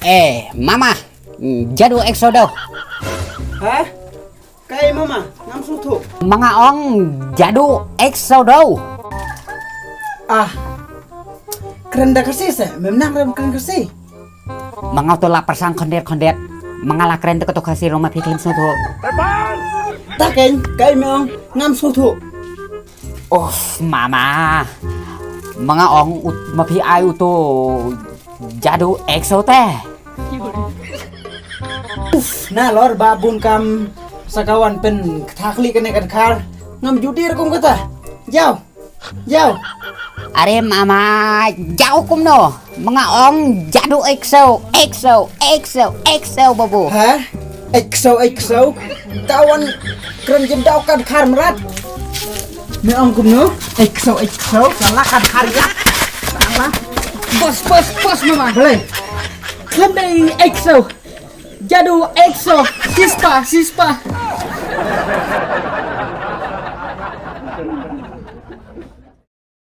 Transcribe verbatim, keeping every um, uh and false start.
Eh, mama, jadu ek so do. Ha? Kai mama, ngam sngewthuh. Ma nga ong jadu ek so do. Ah. Kren da Khasi se, mem nang rem kren Khasi. Ma nga to la pyrshang khyndiat khyndiat. Ma nga la kren da kato Khasi ruh ma phi khlem sngewthuh. Ta keiñ, kai me ong, ngam sngewthuh. Uff, mama. Ma nga ong ut, ma phi ai uto jadu ek so te. Uff, nalor ba bun kam sa ka wan pynthakli kane ka dkhar. Ngam ju dei rukom kata. Jaw. Jaw. Are mama, jaw kumno? Ma nga ong jadu ek so, ek so, ek so, ek so babu. Ha? Ek so, ek so. Tawan kren jin daw ka dkhar mrad. Me ong kumno? Ek so, ek so. Salah ka dkhar ya. Salah. Bos, bos, bos mama. Boleh. Khlem dei ek so. Jadu ek so. Sispa, sispa.